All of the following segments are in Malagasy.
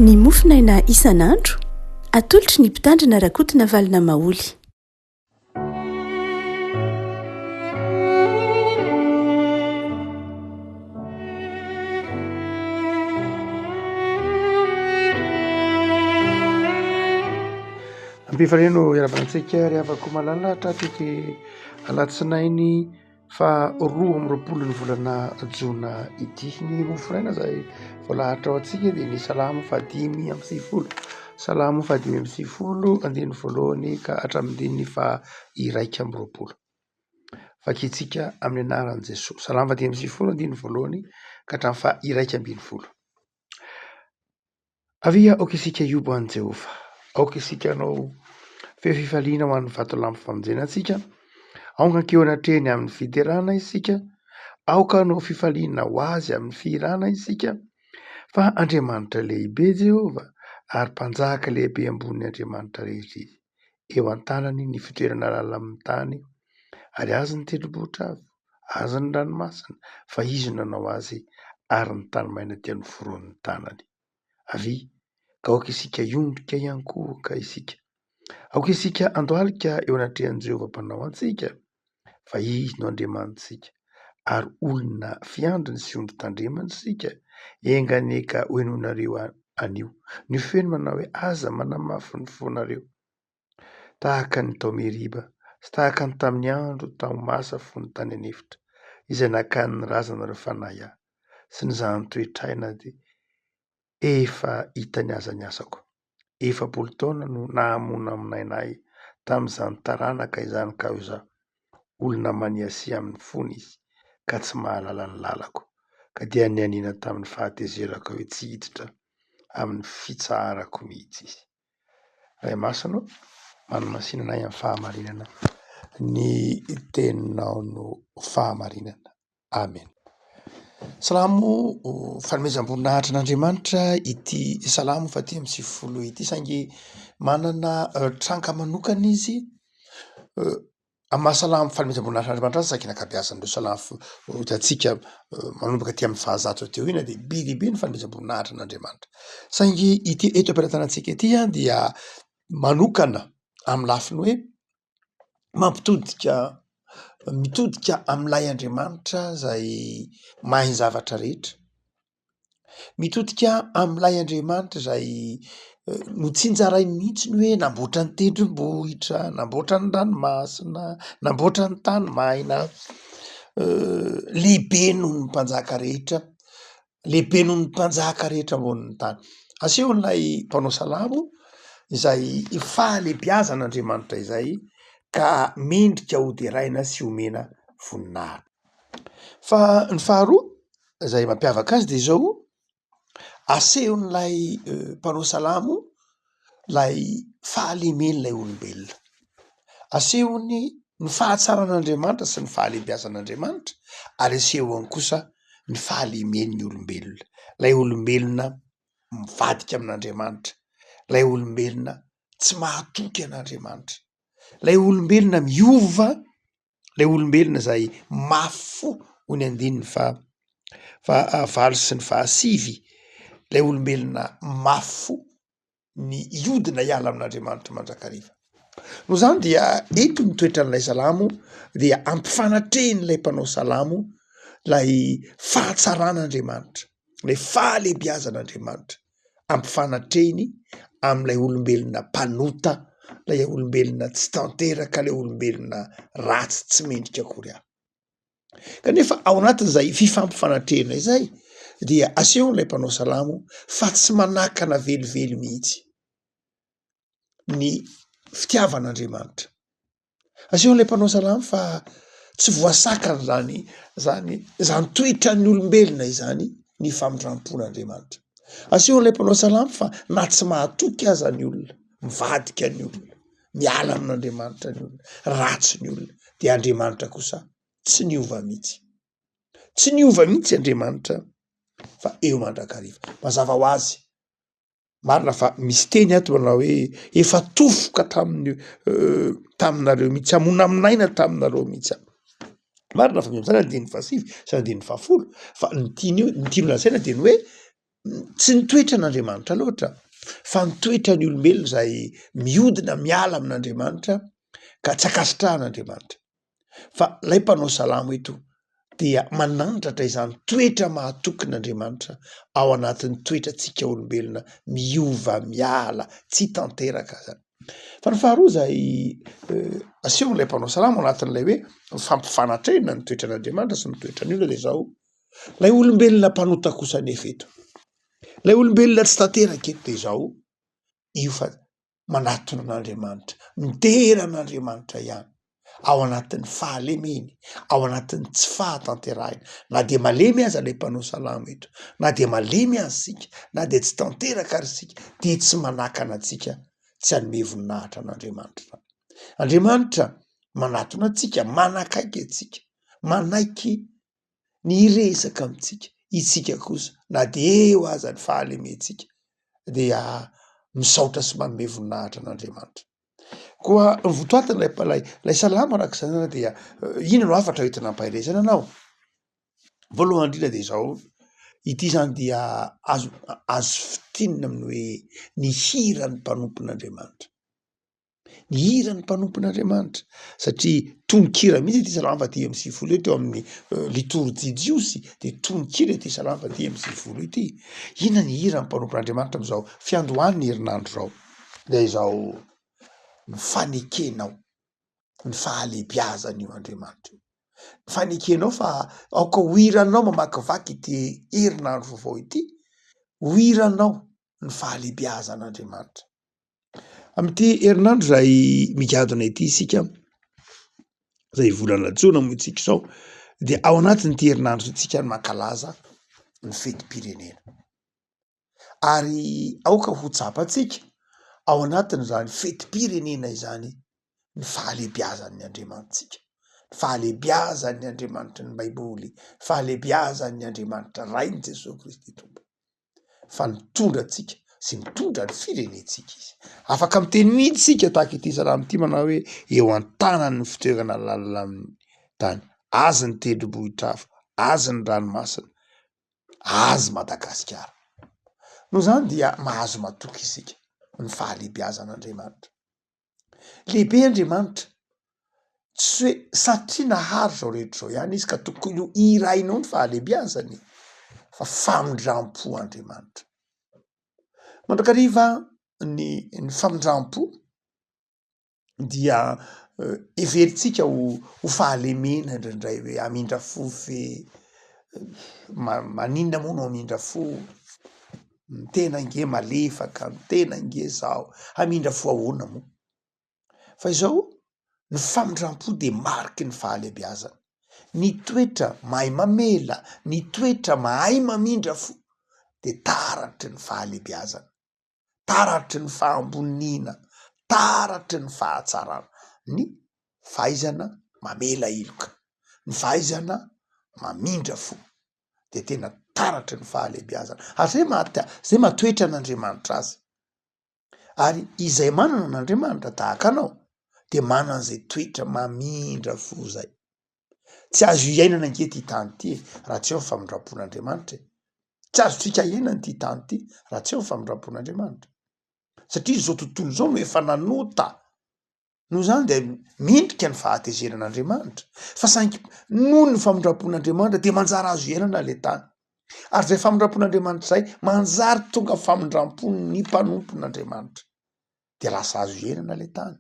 Ny mofonaina isan'andro, atolotry ny Mpitandrina Rakotonavalona Maholy. Ampifaliana no iarahabana antsika ry havako malala hatraty ity alatsinainy faha 22 ny volana jona ity. Ny mofonaina izay voalahatra ho antsika dia ny salamo faha 95, salamo faha 95 andininy voalohany ka hatramin'ny andininy faha 21. Vakintsika amin'ny anaran'i Jesoa. Salamo faha 95 andininy voalohany ka hatramin'ny faha 11. Avia, aoka isika hihoby ho an'i Jehovah. Aoka isika hanao feo fifaliana ho an'ny vatolampy famonjena antsika. Aoka hankeo anatrehany amin'ny fiderana isika. Aoka hanao fifaliana ho azy amin'ny fihirana isika. Fa Andriamanitra lehibe Jehovah, ary Mpanjaka lehibe ambonin'ny andriamanitra rehetra izy. Eo an-tanany ny fitoerana lalina amin'ny tany, ary azy ny tendrombohitra avo, azy ny ranomasina, fa izy no nanao azy, ary ny tany maina dia noforonin'ny tanany. Avia, ka aoka isika hiondrika hiankohoka isika. Aoka isika handohalika eo anatrehan'i Jehovah Mpanao antsika, fa Izy no Andriamanitsika, ary olona fiandriny sy ondry tandremany isika. Enga anie ka hohenoinareo anio ny feno manao hoe, Aza manamafy ny fonareo. Tahaka ny tao Meriba sy tahaka ny tamin'ny andro tao Masa fony tany an'efitra, izay nakan'ny razanareo fanahy ahy sy nizahany toetra ahy na dia efa hitany aza ny asako. 40 taona no nahamonamonaina ahy tamin'izany taranaka izany ka hoy izaho, olona maniasia amin'ny fony izy ka tsy mahalala ny lalako, ka dia nianiana tamin'ny fahatezerako hoe tsy hiditra amin'ny fitsaharako mihitsy izy. Ray Masina ô, manamasina anay amin'ny fahamarinana, ny teninao no fahamarinana. Amen. Salamo fanomezam-boninahitra an'Andriamanitra ity salamo faha 95 ity saingy manana tranga manokana izy Amin'ny maha salamo fanomezam-boninahitra an'Andriamanitra azy saika ny ankabeazan'ireo salamo hitantsika manomboka aty amin'ny fahazato aty aoriana dia be dia be ny fanomezam-boninahitra an'Andriamanitra. Saingy ity eto am-pelatanantsika ity an dia manokana amin'ny lafiny hoe mampitodika mitodika amin'ilay Andriamanitra izay mahay ny zavatra rehetra. Mitodika amin'ilay Andriamanitra izay notsinjarainy mihitsy ny hoe namboatra ny tendrombohitra, namboatra ny ranomasina, namboatra ny tany maina, lehibe noho ny mpanjaka rehetra, lehibe noho ny mpanjaka rehetra ambonin'ny tany. Asehon'ilay mpanao salamo izay fahalehibiazan'Andriamanitra izay ka mendrika ho deraina sy omena voninahitra. Fa ny faharoa izay mampiavaka azy de izao, asehon'ilay mpanao salamo lay fahalemen'ilay olombelona, asehony ny fahatsaran'Andriamanitra sy ny fahalehibiazan'Andriamanitra ary asehony kosa ny fahalemen'ny olombelona, lay olombelona mivadika amin'Andriamanitra, lay olombelona tsy mahatoky an'Andriamanitra, lay olombelona miova Ilay olombelona izay mafy fo hoy ny andininy faha fahavalo sy ny fahasivy, ilay olombelona mafy fo ny hiodina hiala amin'Andriamanitra mandrakariva. Noho izany dia eto ny toetran'ilay salamo dia ampifanatrehin'ilay mpanao salamo ilay fahatsaran'Andriamanitra, ilay fahalehibiazan'Andriamanitra. ampifanatrehiny amin'ilay olombelona mpanota, ilay olombelona tsy tanteraka, ilay olombelona ratsy tsy mendrika akory aho. Kanefa ao anatin'izay fifampifanatrehana izay dia asehon'ilay mpanao salamo fa tsy manakana velively mihitsy ny fitiavan'Andriamanitra. Asehon'ilay mpanao salamo fa tsy voasakany zany zany zany toetran'ny olombelona izany ny famindram-pon'Andriamanitra. Asehon'ilay mpanao salamo fa na tsy mahatoky aza ny olona, mivadika ny olona, miala amin'Andriamanitra ny olona, ratsy ny olona, dia Andriamanitra kosa tsy niova mihitsy. Tsy niova mihitsy Andriamanitra fa eo mandrakariva. Mazava ho azy Marina fa misy teny ato manao hoe efa tofoka tamin'ny taminareo mihitsy, hamonamonaina taminareo mihitsy aho. Marina fa misy amin'izany andininy fahasivy sy andininy fahafolo fa ny tiany io, ny tiany holazaina dia ny hoe. Tsy ny toetran'Andriamanitra loatra fa ny toetran'ny olombelona izay mihodina miala amin'Andriamanitra ka tsy ankasitrahan'Andriamanitra. Fa ilay mpanao salamo eto dia manandratra izany toetra mahatokin'Andriamanitra ao anatin'ny toetrantsika olombelona miova miala, tsy tanteraka zany. Fa ny faharoa izay asehon'ilay mpanao salamo ao anatin'ilay hoe fampifanatrehina ny toetran'Andriamanitra sy ny toetran'ny olona dia izao, Ilay olombelona mpanota kosa anefa eto, ilay olombelona tsy tanteraka eto dia izao, io fa manatona an'Andriamanitra, midera an'Andriamanitra ihany ao anatin'ny fahalemeny, ao anatin'ny tsy fahatanterahina. Na dia malemy aza ilay mpanao salamo eto, na dia malemy aza isika, na dia tsy tanteraka ary isika, dia tsy manakana antsika tsy hanome voninahitra an'Andriamanitra izany. Andriamanitra manatona antsika, manakaiky antsika, manaiky ny hiresaka amintsika, isika kosa na dia eo aza ny fahalementsika dia misaotra sy manome voninahitra an'Andriamanitra. Koa ny votoatin'ilay ilay ilay salamo araka izany zany dia inona no hafatra hoentina ampaherezana anao? Voalohany indrindra dia izao, ity zany dia azo azo fintinina amin'ny hoe ny hiran'ny mpanompon'Andriamanitra. Ny hiran'ny mpanompon'Andriamanitra satria tononkira mihitsy ity salamo faha-95 ity teo amin'ny litorjia jiosy de tononkira ity salamo faha-95 ity. Inona ny hiran'ny mpanompon'Andriamanitra amin'izao fiandohan'ny herinandro izao? De izao ny fanekenao ny fahalehibiazan'io Andriamanitra io, ny fanekenao fa aoka ho hiranao mamakivaky ity herinandro vaovao ity, ho hiranao ny fahalehibiazan'Andriamanitra. Amin'ity herinandro izay migadona ity isika, izay volana jona moa isika izao, dia ao anatin'ity herinandro ity isika no mankalaza ny fetim-pirenena. Ary aoka ho tsapantsika ao anatin'izany fetim-pirenena izany ny fahalehibiazan'ny Andriamanitsika, ny fahalehibiazan'ny Andriamanitry ny Baiboly, ny fahalehibiazan'ny Andriamanitra Rain'i Jesoa Kristy Tompo. fa nitondra antsika sy mitondra ny firenentsika izy. Afaka miteny mihitsy isika tahaka ity salamo ity manao hoe eo an-tanany ny fitoerana lalina amin'ny tany, azy ny tendrombohitra avo, azy ny ranomasina, azy Madagasikara. Noho izany dia mahazo matoky isika ny fahalehibiazan'Andriamanitra. Lehibe Andriamanitra, tsy hoe satria nahary izao rehetra izao ihany izy ka tokony ho hirainao ny fahalehibiazany fa famindram-po Andriamanitra. Mandrakariva ny ny famindram-po dia heverintsika ho ho fahalemena indraindray hoe hamindra fo ve, maninona moa no hamindra fo? Ny tena ange malefaka, ny tena ange zao, hamindra fo ahoana moa? Fa izao, ny famindram-po dia mariky ny fahalehibiazana. Ny toetra mahay mamela, ny toetra mahay mamindra fo dia taratry ny fahalehibiazana, taratry ny fahamboniana, taratry ny fahatsarana, ny fahaizana mamela heloka, ny fahaizana mamindra fo. dia tena taratry ny fahalehibiazana ary zay maha zay maha toetra an'Andriamanitra azy ary izay manana an'Andriamanitra tahaka anao de manana an'izay toetra mamindra fo zay, tsy azo iainana ange ty tany ty e raha tsy eo ny famindram-pon'Andriamanitra e, tsy azontsika iainana ty tany ty raha tsy eo ny famindram-pon'Andriamanitra satria zao tontolo zao no efa nanota. Noho izany dia mendrika ny fahatezeran'Andriamanitra, fa saingy noho ny famindram-pon'Andriamanitra dia manjary azo iainana ilay tany. Ary izay famindram-pon'Andriamanitra izay manjary tonga famindram-pon'ny mpanompon'Andriamanitra, dia lasa azo iainana ilay tany.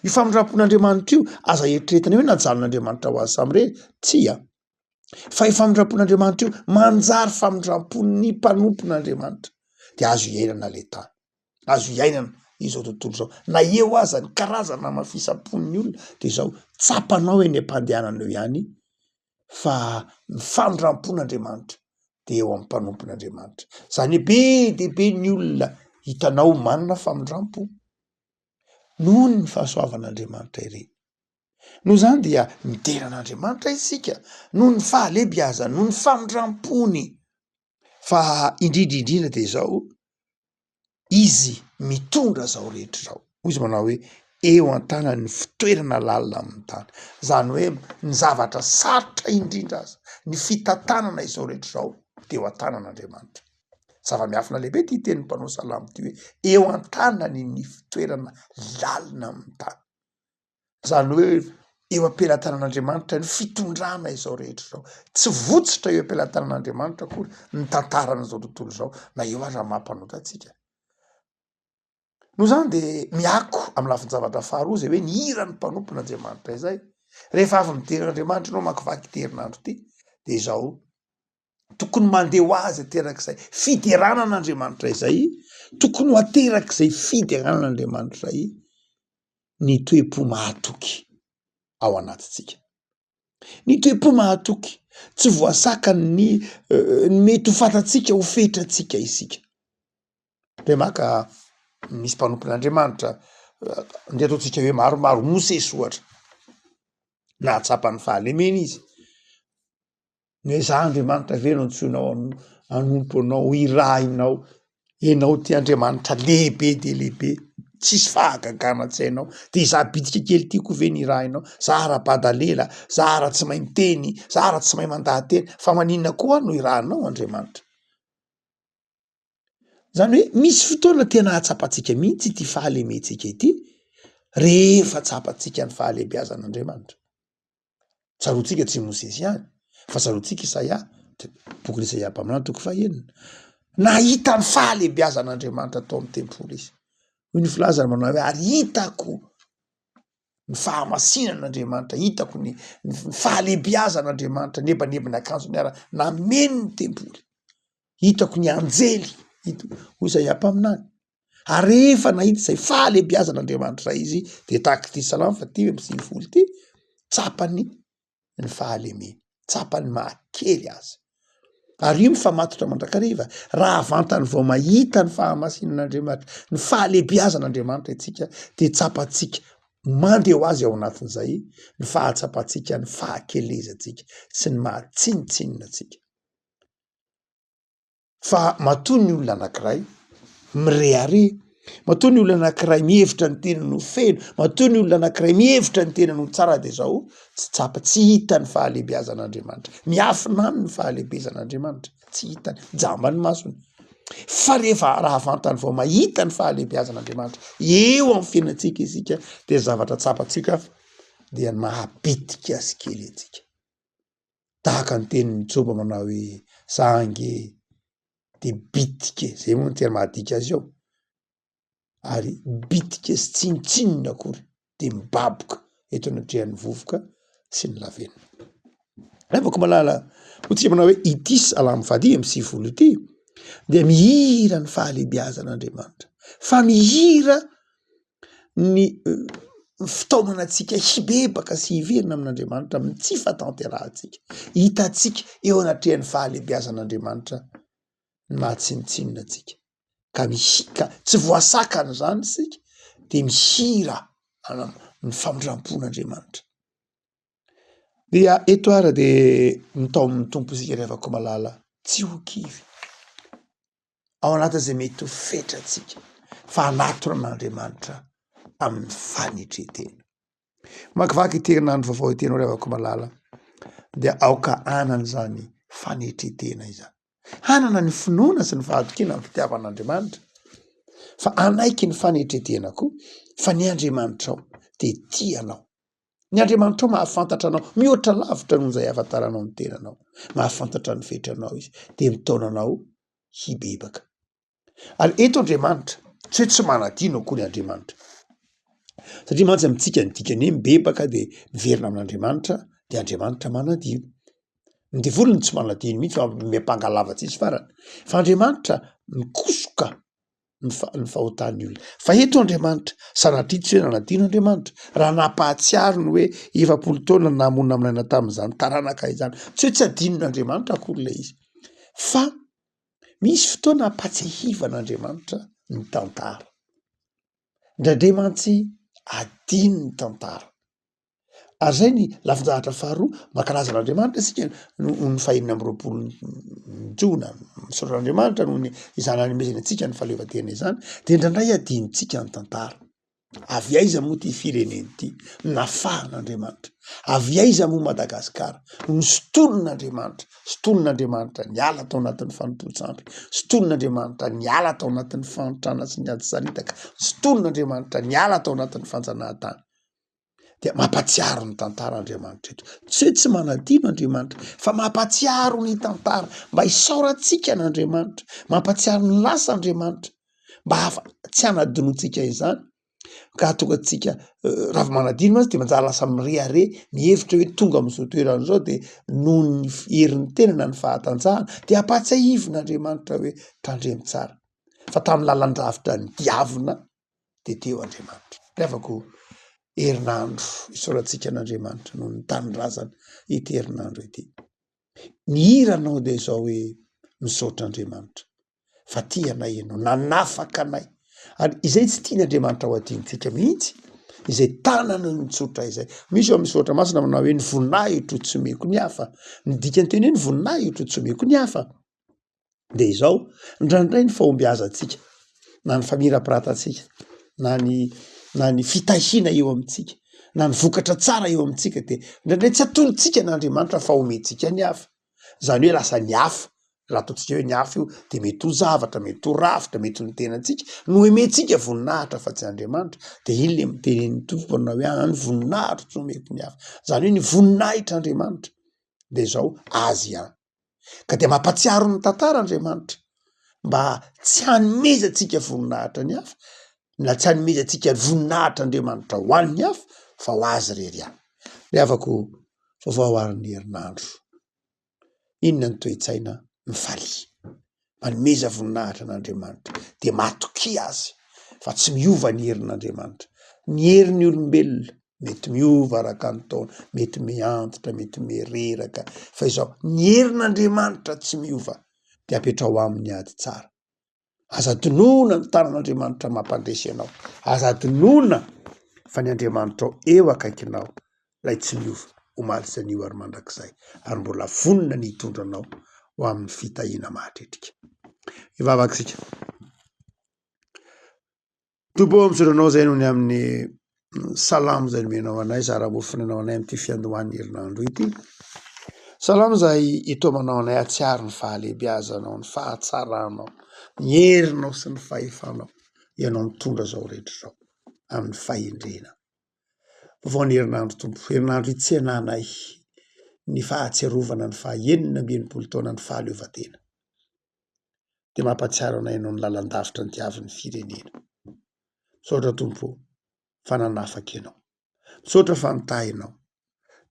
Io famindram-pon'Andriamanitra io, aza eritreretina hoe najanon'Andriamanitra ho azy samirery, tsia. Fa io famindram-pon'Andriamanitra io manjary famindram-pon'ny mpanompon'Andriamanitra, dia azo iainana ilay tany. Azo iainana izao tontolo izao. Na eo aza ny karazana hamafisam-pon'ny olona de izao, tsapanao eny am-pandehanana eo ihany fa ny famindram-pon'Andriamanitra de eo amin'ny mpanompon'Andriamanitra. Zany hoe be dia be ny olona hitanao manana famindram-po noho ny fahasoavan'Andriamanitra ireny. Noho izany dia midera an'Andriamanitra isika noho ny fahalehibiazany, noho ny famindram-pony. Fa indrindra indrindra dia izao, izy mitondra izao rehetra izao. Hoy izy manao hoe eo an-tanany ny fitoerana lalina amin'ny tany. Izany hoe ny zavatra sarotra indrindra aza, ny fitantanana izao rehetra izao dia eo an-tanan'Andriamanitra. Zava-miafina lehibe ity tenin'ny mpanao salamo ity hoe eo an-tanany ny fitoerana lalina amin'ny tany. Izany hoe eo am-pelatanan'Andriamanitra ny fitondrana izao rehetra izao. Tsy votsotra eo am-pelatanan'Andriamanitra akory ny tantaran'izao tontolo izao na eo aza ny maha mpanota antsika. Noho izany dia miako amin'ny lafin-javatra faharoa izay hoe ny hiran'ny mpanompon'Andriamanitra izay. Rehefa avy midera an'Andriamanitra ianao mamakivaky ity herinandro ity dia izao tokony mandeha ho azy aterak'izay fiderana an'Andriamanitra izay, tokony ho aterak'izay fiderana an'Andriamanitra izay ny toe-po mahatoky ao anatintsika. Ny toe-po mahatoky tsy voasakan'ny ny mety ho fantatsika ho fetrantsika isika. Dia maka misy mpanompon'Andriamanitra ndeha ataontsika hoe maromaro, Mosesy ohatra, nahatsapa ny fahalemena izy. Ny hoe za Andriamanitra ve no antsoinao hanompo anao, hirahinao, ianao ty Andriamanitra lehibe dia lehibe, tsisy fahagagana tsy hainao, de izaho bitika kely ty koa ve no hirahinao, za ara-badalela, za ara tsy mahay miteny, za ara tsy mahay mandaha-teny, fa maninona koa aho no hirahinao Andriamanitra? Zany hoe misy fotoana tena ahatsapantsika mihitsy ity fahalementsika ity rehefa tsapantsika ny fahalehibiazan'Andriamanitra. Tsaroantsika tsy i Mosesy ihany fa tsaroantsika Isaia, bokin'i Isaia mpaminany toko fahenina. Nahita ny fahalehibiazan'Andriamanitra tao amin'ny tempoly izy. Hoy ny filazany manao hoe ary hitako ny fahamasinan'Andriamanitra, hitako ny ny fahalehibiazan'Andriamanitra, nebanebany akanjony ara nameno ny tempoly. Hitako ny anjely, hita hoy Isaia mpaminany. Ary rehefa nahita izay fahalehibiazan'Andriamanitra izay izy, dia tahaka ity Salamo faha 95 ity, tsapany ny fahalemeny, tsapany maha kely azy. Ary io mifamatotra mandrakariva, raha vantany vao mahita ny fahamasinan'Andriamanitra, ny fahalehibiazan'Andriamanitra isika, dia tsapantsika mandeha ho azy ao anatin'izay ny fahatsapantsika ny fahakelezantsika sy ny maha tsinontsinona antsika. Fa matoa ny olona anankiray mirehareha, matoa ny olona anankiray mihevitra ny tenany ho feno, matoa ny olona anankiray mihevitra ny tenany ho tsara de zao, tsy tsapa, tsy hita ny fahalehibiazan'Andriamanitra, miafina aminy ny fahalehibiazan'Andriamanitra, tsy hitany, jamba ny masony. Fa rehefa raha vantany vao mahita ny fahalehibiazan'Andriamanitra eo amin'ny fiainantsika isika de zavatra tsapantsika dia ny maha bitika sy kely antsika. Tahaka ny tenin'i Joba manao hoe za ange de bitika e, zay moa no tena mahadika azy eo, ary bitika sy tsinontsinona akory de mibaboka eto anatrehan'ny vovoka sy ny lavenona. Revako malala, hoy tsika manao hoe ity salamo fahadimy amby 90 ity dia mihira ny fahalehibiazan'Andriamanitra, fa mihira ny fitaomana antsika hibebaka sy hiverina amin'Andriamanitra amin'ny tsy fahatanterahantsika. Hitantsika eo anatrehan'ny fahalehibiazan'Andriamanitra ny maha tsinontsinona antsika ka mihi- ka tsy voasakana izany isika de mihira ny famindram-pon'Andriamanitra. Dia eto ary de mitaomin'ny Tompo isika ry havako malala tsy ho kivy. ao anatin'izay mety ho fetrantsika fa hanatona an'Andriamanitra amin'ny fanetren-tena. Mamakivaky ity herinandro vaovao ity ianao ry havako malala dia aoka hanana izany fanetren-tena izany. Hanana ny finoana sy ny fahatokiana amin'ny fitiavan'Andriamanitra fa hanaiky ny fanetren-tena koa fa ny Andriamanitrao dia tia anao. Ny Andriamanitrao mahafantatra anao mihoatra lavitra noho izay ahafantaranao ny tenanao. Mahafantatra ny fetranao izy dia mitaona anao hibebaka. Ary eto Andriamanitra, tsy hoe tsy manadino akory Andriamanitra. Satria mantsy amintsika ny dikany hoe mibebaka dia miverina amin'Andriamanitra dia Andriamanitra manadino. Ny devoly no tsy manadino mihitsy fa miampanga lava tsisy farany. Fa Andriamanitra mikosoka ny fa- ny fahotan'ny olona. Fa eto Andriamanitra, sanatria tsy hoe nanadino Andriamanitra, raha nampahatsiaro ny hoe 40 taona namonamonaina tamin'izany taranaka izany, tsy hoe tsy adinon'Andriamanitra akory ilay izy, fa misy fotoana ampatsiahivan'Andriamanitra ny tantara. Indraindray mantsy adino ny tantara. Ary zay ny lafin-javatra faharoa, mankalaza an'Andriamanitra isika noho ny fahenina amby 20 jona, misaotra an'Andriamanitra noho ny izany nanomezany antsika ny fahaleovantena izany, de indraindray adinontsika ny tantara. Avy aiza moa ity firenena ity nafahan'Andriamanitra? Avy aiza moa Madagasikara nosintonin'Andriamanitra? Sintonin'Andriamanitra niala tao anatin'ny fanompoan-tsampy, sintonin'Andriamanitra niala tao anatin'ny fahantrana sy ny ady saritaka, sintonin'Andriamanitra niala tao anatin'ny fanjanahantany. Dia mampatsiaro ny tantara Andriamanitra eto. Tsy hoe tsy manadino Andriamanitra fa mampatsiaro ny tantara mba hisaorantsika an'Andriamanitra, mampatsiaro ny lasa Andriamanitra mba hafa tsy hanadinoantsika izany ka hahatonga antsika raha vao manadino azy de manjary lasa mirehareha mihevitra hoe tonga am'izao toerana izao de noho ny herin'ny tena na ny fahatanjahana de ampahatsiahivin'Andriamanitra hoe tandremo tsara fa tamin'ny lalan-davitra nidiavina de teo Andriamanitra. Ry havako, herinandro isaorantsika an'Andriamanitra noho ny tanindrazana ity herinandro ity. Ny hiranao de izao hoe misaotra Andriamanitra fa tia anay ianao, nanafaka anay ary izay tsy tian'Andriamanitra ho adinontsika mihitsy, izay tanana nitsotra izay. Misy ao amin'ny soratra masina manao hoe ny voninahitro tsy omeko ny hafa, ny dikan'ny teny hoe ny voninahitro tsy omeko ny hafa de izao, indraindray ny fahombiazantsika na ny famirapiratantsika na ny na ny fitahiana eo amintsika na ny vokatra tsara eo amintsika de indraindray tsy atolotsika an'Andriamanitra fa omentsika ny hafa, zany hoe lasa ny hafa, raha ataontsika hoe ny hafa io de mety ho zavatra, mety ho rafitra, mety ho ny tenantsika no omentsika voninahitra fa tsy Andriamanitra, de iny le mitenenin'ny Tompo manao hoe ah ny voninahitro tsy omeko ny hafa, zany hoe ny voninahitr'Andriamanitra de zao azy ihany. Ka dia mampatsiaro ny tantara Andriamanitra mba tsy hanomezantsika voninahitra ny hafa na tsy hanomezantsika voninahitra Andriamanitra ho an'ny hafa fa ho azy irery ihany. Ry havako, vaovao ary ny herinandro. Inona ny toe-tsaina? Mifalia. Manomeza voninahitra an'Andriamanitra dia matokia azy fa tsy miova ny herin'Andriamanitra. Ny herin'ny olombelona mety miova araka ny taona, mety mihantitra, mety mireraka fa izao ny herin'Andriamanitra tsy miova dia apetraho aminy ady tsara. Aza adinoina ny tanan'Andriamanitra mampandresy anao, aza adinoina fa ny Andriamanitrao eo akaikinao ilay tsy miova omaly sy anio ary mandrakizay ary mbola vonona ny hitondra anao ho amin'ny fitahiana mahatretrika. Hivavaka isika. Tompo ô, misaotra anao izay noho ny amin'ny salamo izay nomenao anay, zara-mofonanao anay amin'ity fiandohan'ny herinandro ity. Salamo izay itomanao anay hahatsiaro ny fahalehibiazanao, ny fahatsaranao, ny herinao sy ny fahefanao. Ianao mitondra izao rehetra izao amin'ny fahendrena. Vaovao ny herinandro Tompo, herinandro hitsenanay ny fahatsiarovana ny faha 66 taona ny fahaleovantena. Dia mampahatsiaro anay ianao ny lalan-davitra nidiavin'ny firenena. Misaotra Tompo ô fa nanafaka ianao. Misaotra fa nitahy ianao.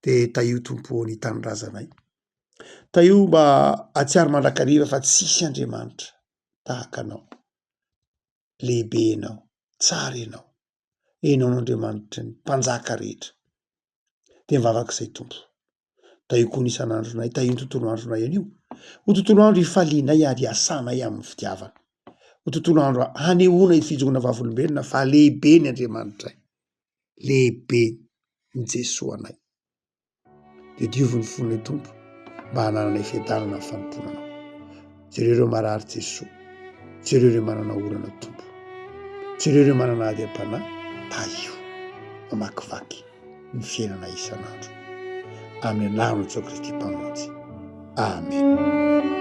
Dia tahio Tompo ô ny tanindrazanay. Tahio mba hahatsiaro mandrakariva fa tsisy Andriamanitra tahaka anao. Lehibe ianao, tsara ianao. Ianao no Andriamanitry ny mpanjaka rehetra. Dia mivavaka izay Tompo. Tahio koa ny isan'andronay, tahio ny tontolo andronay anio. Ho tontolo andro hifalianay ary hiasanay amin'ny fitiavana. Ho tontolo andro hanehoana ny fijoroana vavolombelona fa lehibe ny Andriamanitray. Lehibe ny Jesoa anay. Dia diovy ny fonay Tompo mba hanananay fiadanana amin'ny fanompoana Anao. Jereo ireo marary Jesoa. Jereo ireo manana olana Tompo. Jereo ireo manana ady am-panahy. Tahio mamakivaky ny fiainana isan'andro. Amin'ny anaran'i Jesoa Kristy Mpamonjy. Amen.